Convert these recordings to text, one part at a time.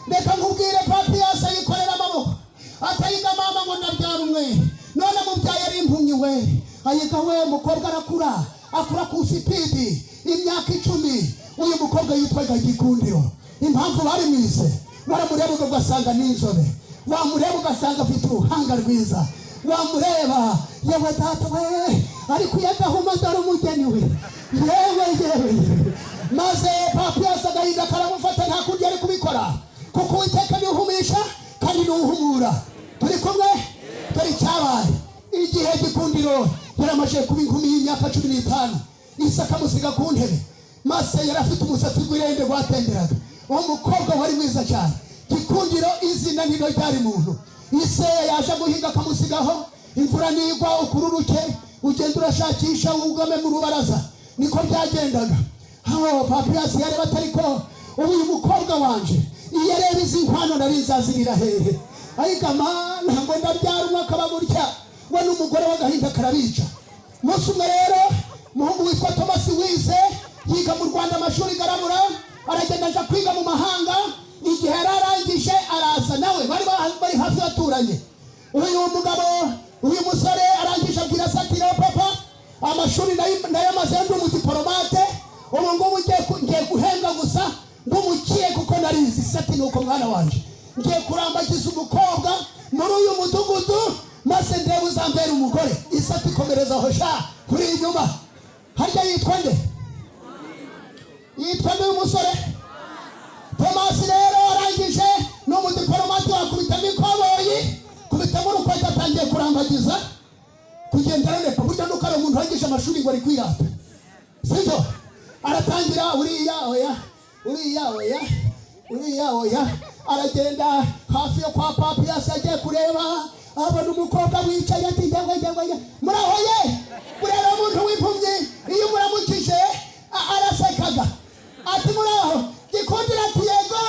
Reka nkubwire, Papiyasi ayikorera amaboko, atayiga mama ngo ndabyara umwe, none mubyaye ari impumyi we. Ayiga we, umukobwa arakura, akura ku speed. Imyaka 10, uyu mukobwa yitwaga Gikundiro. Impamvu bari mwize, waramureba ugasanga ni inzobe, wamureba ugasanga afite uruhanga rwiza, wamureba, yewe data we, ariko iyo adahuma dore umugeni we, yewe yewe yewe. Maze Papiyasi agahinda karamufata, nta kundi yari kubikora, kuko Uwiteka niwuhumisha kandi niwuhumura. Turi kumwe? Dore icyabaye: igihe Gikundiro yaramaze kuba inkumi y'imyaka 15, isi akamusiga ku ntebe, maze yari afite umusatsi w'irende rwatenderaga. Uwo mukobwa wari mwiza cyane. Gikundiro izina niryo ryari muntu. Ise yaje guhinga akamusigaho, imvura nigwa ukururuke ugenda urashakisha wugame mu rubaraza, niko byagendaga. Aho Papiyasi yareba atari ko ubu uyu mukobwa wanje iyo areba izi nkwano nari nzazirira hehe? Ariko mana, ngo ndabyara umwe akaba gutya, we n'umugore w'agahinda karabica. Umunsi umwe rero, umuhungu witwa Tomasi wize, yiga mu Rwanda amashuri garabura, aragenda aja kwiga mu mahanga. Igihe yari arangije, araza nawe, bari hafi baturanye. Uyu mugabo, uyu musore arangije abwira se ati: "Rero papa, amashuri nayamaze, ndi umudiporomate, ubu ngubu ngiye guhembwa gusa ngumukiye kuko narizi." Se ati: "Nuko mwana wanje, ngiye kurambagiza umukobwa muri uyu mudugudu, maze ndebe uzambera umugore." Ise ati: "Komereza aho sha, kuri inyuma." Harya yitwa nde? Yitwa nde uyu musore? Tomasi rero arangije, ni umudiporomate, wakubitamo ikoboyi, kubitamo urukweto, atangiye kurambagiza, kugenda araneka. Burya nuko ari umuntu urangije amashuri ngo ari kwirata, sibyo? Aratangira: uriya oya, uriya oya, uriya oya. Aragenda hafi yo kwa Papiyasi, agiye kureba, abona umukobwa wicaye, ati: "Yewe yewe ye, muraho ye." Burera umuntu w'impumyi iyo umuramukije arasekaga, ati: "Muraho?" Gikundira ati: "Yego."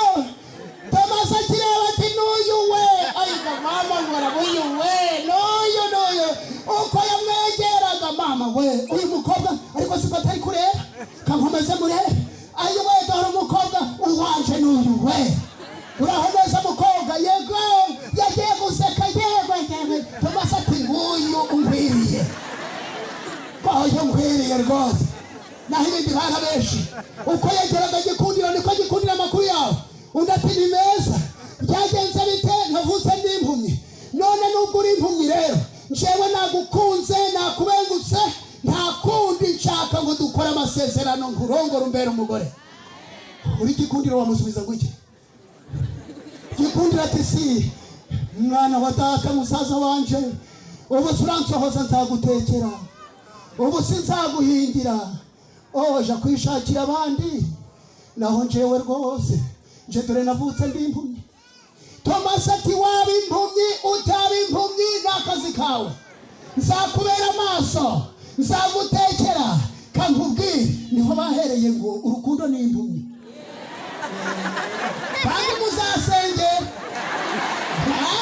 Tomasi akireba ati: "N'uyu we." Ariko mama ngora uyu we, n'uyu n'uyu. Uko yamwegeraga, mama we, uyu mukobwa ariko siko atari kureba, kankomeze murebe. Ayi we, dore umukobwa uwanje n'uyu we. "Uraho neza mukobwa?" "Yego." Yagiye guseka, yego yewe. Tomasi ati: "Nguyu ungwiriye, uyu ngwiriye rwose, naho ibindi barabenshi." Uko yegeraga Gikundiro niko Gikundira amakuru yawe. Undi ati: "Ni meza. Byagenze bite?" "Navutse ndi impumyi. None nubwo uri impumyi rero, njyewe nagukunze, nakubengutse, nta kundi, nshaka ngo dukore amasezerano, nkurongore umbere umugore." Uri Gikundiro wamusubiza ngo iki? Gikundiro ati: "Si mwana wa data, musaza wanje, ubu se uransohoza? Nzagutekera? Ubu sinzaguhingira? Oja kwishakira abandi, naho njyewe rwose nje dore navutse ndi impumyi." Tomasi ati: "Waba impumyi, utaba impumyi, ni akazi kawe, nzakubera amaso, nzagutekera." Kankubwire, niho bahereye ngo urukundo ni impumyi, kandi muzasenge. Ha?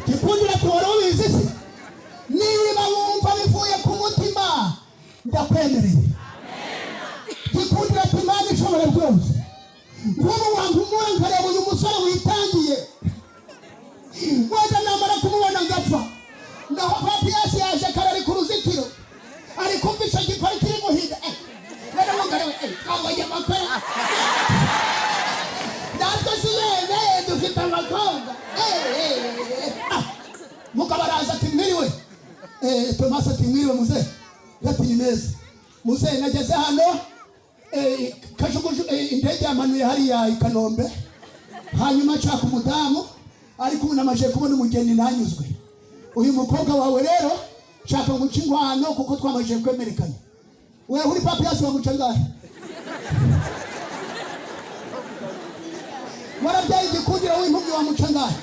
Gikundira wari ubizi se? Niba wumva bivuye ku mutima, ndakwemereye. Gikundira ati: "Imana ishobora byose, nk'ubu wampumura nkareba uyu musore witangiye, wenda namara kumubona ngapfa." Naho Papiyasi yaje kare, ari ku ruzitiro, ari kumva icyo gikora kiri guhinda. Rero mugore we, twabonye amakuru natwe, si yene dufite abakobwa. Ah, mugabo araza ati: "Mwiriwe." Tomasi ati: "Mwiriwe muzehe." Ati: "Ni meza muzehe, nageze hano, kajuguju, indege yamanuye hariya i Kanombe, hanyuma nshaka umudamu, ariko ubu namaze kubona umugeni, nanyuzwe. Uyu mukobwa wawe rero nshaka ngo uce inkwano kuko twamaze kwemerekanya." Wewe uri Papiyasi wamuca ngahe? Warabyaye Igikundiro w'impumyi, wamuca ngahe?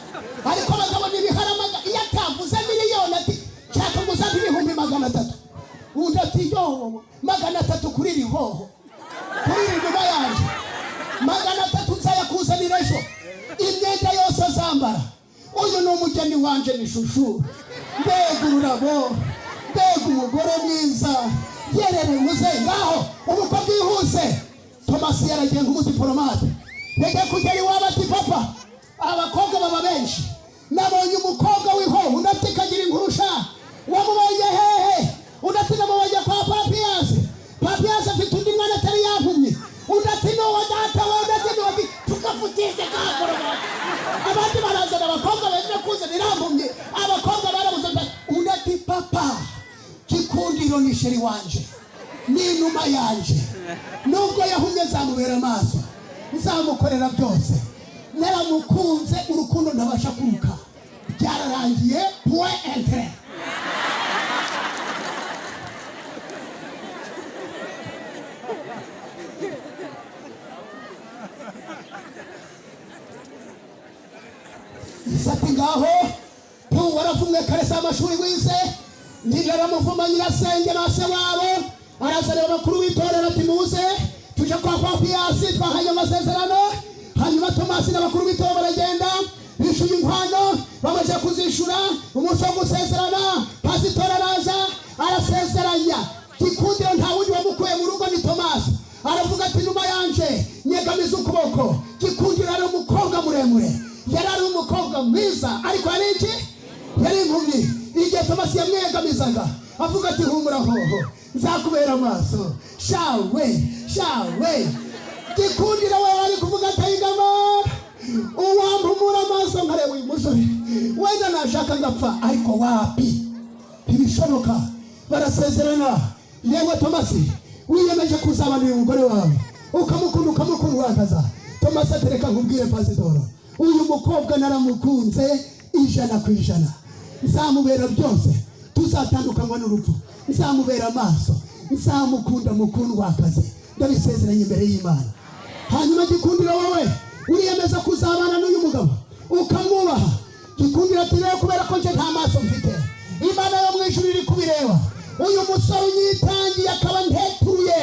Ariko abagabo ntibiharamaga, iyo atavuze miliyoni, ati: "Nshaka ngo uzampe 300,000." Undi ati: "Yo, 300 kuri iri hoho, kuri iri nyuma yanjye, 300 nzayakuzanira ejo, imyenda yose azambara. Uyu ni umugeni wanje, ni shushu. Mbega ururabo, mbega umugore mwiza!" Yerere muze ngaho, ubukwe bwihuse. Tomasi yaragiye nk'umudipolomate, yagiye kugera iwabo ati: "Papa, abakobwa baba benshi, nabonye umukobwa w'ihoho." Undi ati: "Kagira inkurusha, wamubonye hehe?" Undi ati: "Namubonye kwa Papiyasi. Papiyasi afite undi mwana atari yampumye." Undi ati: "Nuwo data we." Undi ati: "Nuwo tukafutize kakoroga." Abandi barazana abakobwa beza kuzana irampumye, abakobwa barabuze. Undi ati: "Papa, Gikundiro ni chéri wanje, ni inuma yanje. Nubwo yahumye nzamubera amaso, nzamukorera byose. Naramukunze urukundo ntabasha kuruka. Byararangiye, point entre." Isati ngaho tu, waravumwe kare, si amashuri wize. Ntijaramuvuma nyirasenge ba se wabo. Arazanira abakuru b'itorero ati: "Muze tuje kwa Papiyasi, twahanye amasezerano." Hanyuma Tomasi n'abakuru b'itorero baragenda, bishyuye inkwano. Bamaze kuzishura, umunsi wo gusezerana, pasitori araza arasezeranya Gikundiro. Nta wundi wamukuye mu rugo, ni Tomasi. Aravuga ati: "Numa yanje, nyegamiza ukuboko." Gikundiro ari umukobwa muremure, yari ari umukobwa mwiza, ariko yari iki? Yari impumyi. Igihe Tomasi yamwegamizaga avuga ati: "Humura hoho, nzakubera amaso." Shawe shawe, Gikundiro we ari kuvuga ati: "Ayigama uwampumura amaso nkareba uyu musore, wenda nashaka ngapfa." Ariko wapi, ntibishoboka. Barasezerana. "Yewe Tomasi, wiyemeje kuzabana uyu mugore wawe, ukamukunda, ukamukunda urakaza?" Tomasi atereka: "Nkubwire pasitoro, uyu mukobwa naramukunze 100%. Nzamubera byose, tuzatandukanywa n'urupfu. Nzamubera amaso, nzamukunda mukundwakaze, ndabisezeranye imbere y'Imana." "Hanyuma Gikundiro, wowe uriyemeza kuzabana n'uyu mugabo ukamwubaha?" Gikundiro ati: "Rero kubera ko nje nta maso mfite, Imana yo mu ijuru iri kubireba. Uyu musore unyitangiye akaba ntetuye,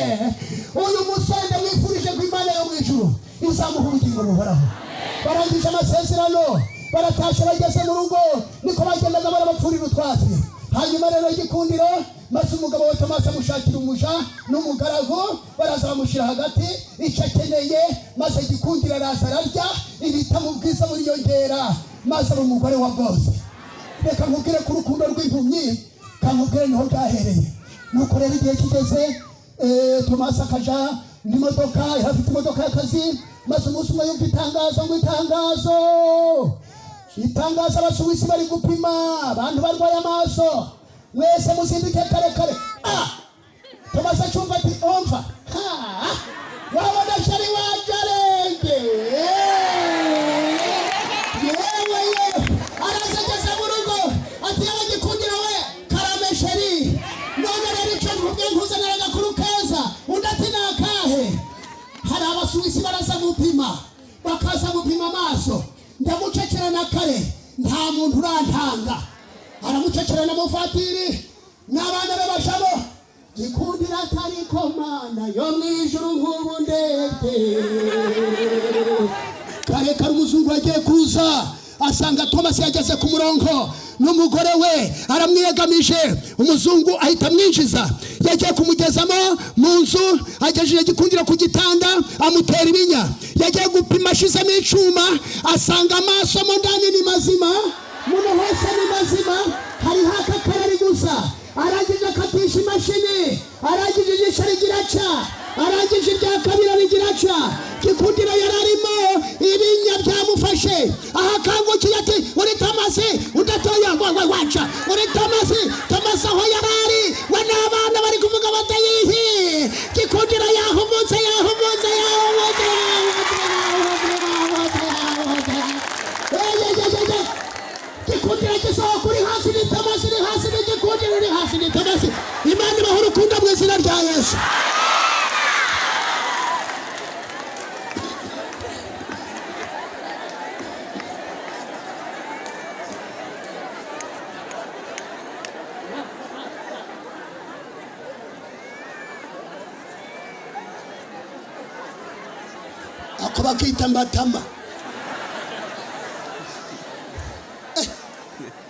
uyu musore ndamwifurije ko Imana yo mu ijuru izamuha ubugingo buhoraho." Barangije amasezerano, baratashe. Bageze mu rugo niko bagendaga barabapfurira utwatsi. Hanyuma rero Igikundiro, maze umugabo wa Tomasi amushakira umuja n'umugaragu, baraza bamushyira hagati icyo akeneye. Maze Gikundiro araza ararya ibita mu bwiza buriyongera, maze aba umugore wa bwose. Reka nkubwire ko urukundo rw'impumyi, kankubwire niho bwahereye. Nuko rero igihe kigeze, Tomasi akaja n'imodoka, yari afite imodoka y'akazi. Maze umunsi umwe yumva itangazo ngo: "Itangazo, itangazo, Abasuwisi bari gupima abantu barwaye amaso, mwese muzinduke kare kare." Ah, Tomasi acumva ati: "Umva, ha, wabona chéri wanje arembye." Yewe yewe, araza ageze mu rugo ati: "Yewe Gikundiro we." "Karame chéri." "None rero icyo nkubwiye, nkuzanira agakuru keza." Undi ati: "Ni akahe?" "Hari Abasuwisi baraza gupima, bakaza gupima amaso. Ndamucecera na kare, nta muntu urantanga." Aramucecera na muvatiri n'abana be bajamo. Gikundira atariko Mana yo mu ijuru, nk'ubu ndebye kare kare, umuzungu yagiye kuza asanga Thomas yageze ku murongo n'umugore we, aramwiyegamije. Umuzungu ahita amwinjiza. Yagiye kumugezamo mu nzu, agejeje Gikundiro ku gitanda, amutera ibinya. Yagiye gupima, ashizemo icuma, asanga amaso mo ndani ni mazima, muno hose ni mazima, hariho akakarari gusa. Arangije akatisha imashini, arangije ijisho rigira ca, arangije irya kabiri rigira ca. Gikundiro yari arimo ibinya byamufashe. Aho akangukiye ati: "Uri Tomasi?" Udatoya we waca: "Uri Tomasi?" Tomasi aho yari ari we n'abana bari kuvuga batayihi: "Gikundiro yahumutse, yahumutse, yahumutse, yahumutse, yahumutse, yahumutse, yahumutse!" Gikundiro gisohoka, uri hasi ni Tomasi, uri hasi ni Gikundiro, uri hasi ni Tomasi. Imana ibaha urukundo mu izina rya Yesu. Ako bakita mbatama.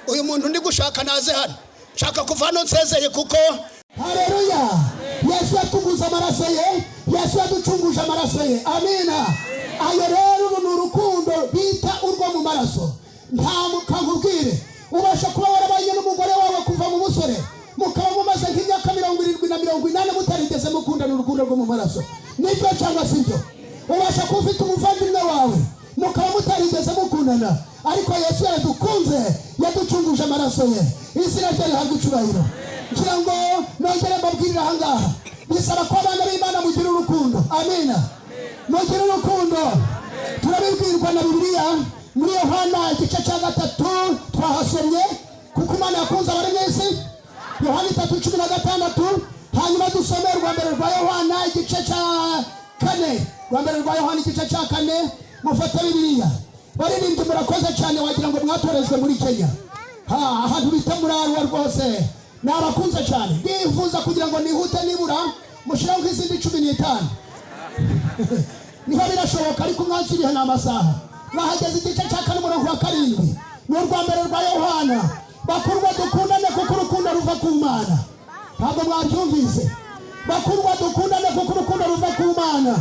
Uyu muntu ndi gushaka naze hano, nshaka kuva hano nsezeye kuko haleluya. Yesu yaducunguje amaraso ye. Amina. Ayo rero, uru ni urukundo bita urwo mu maraso. Nta kankubwire, ubasha kuba warabanye n'umugore wawe kuva mu musore, mukaba mumaze nk'imyaka 70 na 80 mutarigeze mukundana urukundo rwo mu maraso. Nibyo cyangwa si byo? Ubasha kuba ufite umuvandimwe wawe, mukaba mutarigeze mukundana, ariko Yesu yaradukunze, yaducunguje amaraso ye. Izina rye rihabwa icyubahiro. Ngira ngo nongere mbabwirire ahangaha, bisaba ko abana b'Imana mugira urukundo. Amina. Mugire urukundo. Turabibwirwa na Bibiliya muri Yohana igice cya 3 twahasomye, kuko Imana yakunze abari mu isi, Yohana 3:16. Hanyuma dusome rwa mbere rwa Yohana igice cya 4, rwa mbere rwa Yohana igice cya 4. Mufate Bibiliya. Baririmbyi, murakoze cyane, wagira ngo mwatorejwe muri Kenya. Ha, ahantu bita muri Arua rwose ni abakunze cyane. Ndifuza kugira ngo nihute, nibura mushireho nk'izindi 15 niho birashoboka, ariko umwansi ibihe ni amasaha. Bahageze? Igice cya 4, umurongo wa 7, ni urwa mbere rwa Yohana. Bakundwa, dukundane kuko urukundo ruva ku Mana. Ntabwo mwabyumvise? Bakundwa, dukundane kuko urukundo ruva ku Mana.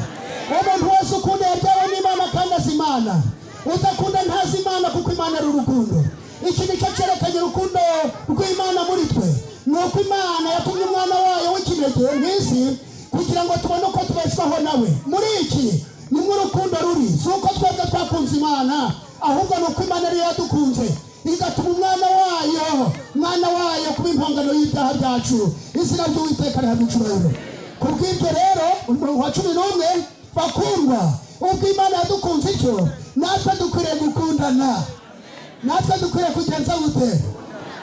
Umuntu wese ukunda yabyawe n'Imana kandi azi Imana. Udakunda ntazi Imana, kuko Imana ari urukundo. Iki nicyo cyerekanye urukundo rw'Imana muri twe, ni uko Imana yatumye umwana wayo w'ikinege mu isi kugira ngo tubone uko tubeshwaho nawe. Muri iki nimwe urukundo ruri: si uko twebwe twakunze Imana, ahubwo ni uko Imana ariyo yadukunze, igatuma umwana wayo kuba impongano y'ibyaha byacu. Izina ry'Uwiteka rihabwa icyubahiro. Ku bw'ibyo rero, umurongo wa 11: bakundwa, ubwo Imana yadukunze ityo, natwe dukwiriye gukundana. Natwe dukwiriye kugenza gute?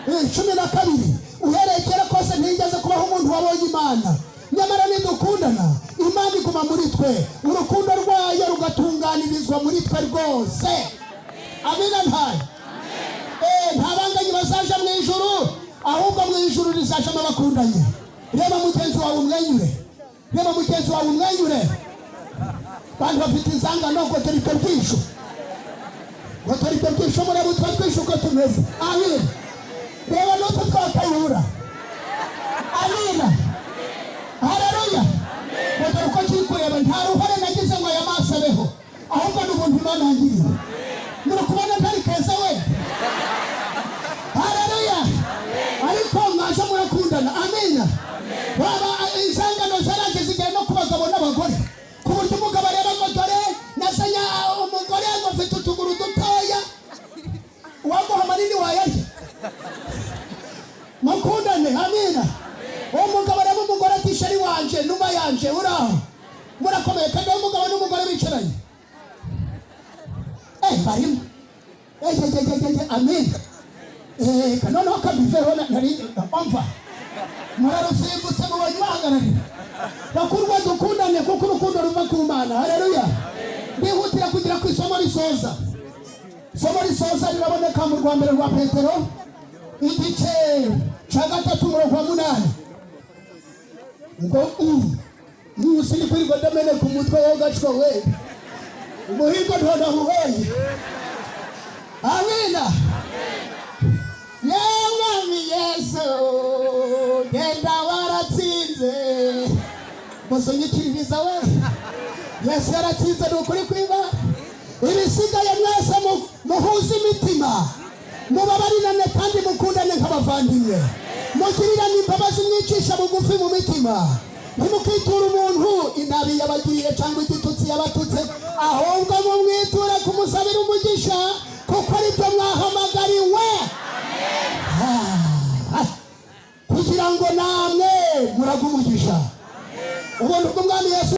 12: uhereye kera kose ntigeze kubaho umuntu wabonye Imana, nyamara nidukundana, Imana iguma muri twe, urukundo rwayo rugatunganirizwa muri twe rwose. Amina. Ntayo nta banganyi bazaja mu ijuru, ahubwo mu ijuru rizajamo abakundanye. Reba mugenzi wawe umwenyure, reba mugenzi wawe umwenyure. Bantu bafite inzangano, ngo dore ibyo byisho, ngo dore ibyo byisho, murebe utwo twisho uko tumeze. Amina. Reba n'utwo twakayura. Amina, haleluya. Ngo dore uko kiri kureba. Nta ruhare nagize ngo aya maso abeho, ahubwo ni ubuntu Imana yangiriye. Muri kubona ntari keza we? Haleluya. Ariko mwaje murakundana. Amina. Waba inzangano zarangiza igihe no ku bagabo n'abagore, ku buryo umugabo areba ngo dore nazanye umugore ngo mfite utuguru dutoya, uwaguha manini wayarya. Mukundane. Amina. Uwo mugabo areba umugore ati: "Chéri wanje, numa yanje, uraho, murakomeye." Kandi uwo mugabo n'umugore bicaranye, barimo amina. Noneho kabiveho nari umva murarusimbutse, mubonye bahagararira. Bakundwa, dukundane kuko urukundo ruva ku Mana. Haleluya. Ndihutira kugira ku isomo risoza. Isomo risoza riraboneka mu rwa mbere rwa Petero igice cya 3, umurongo wa 8, ngo sini kwirirwa ndameneka umutwe wo gacwa we, umuhigo ntonahubonye. Amina. Mwami Yesu, genda waratsinze. Musunyikiririza we, Yesu yaratsinze, ni ukuri kwiba. Ibisigaye mwese muhuze imitima, mubabarirane kandi mukundane nk'abavandimwe, mugirirane imbabazi, mwicisha bugufi mu mitima. Ntimukiture umuntu inabi yabagiriye cyangwa igitutsi yabatutse, ahubwo mumwiture kumusabira umugisha, kuko aribyo mwahamagariwe. Kugira ngo namwe murage umugisha. Ubuntu bw'Umwami Yesu.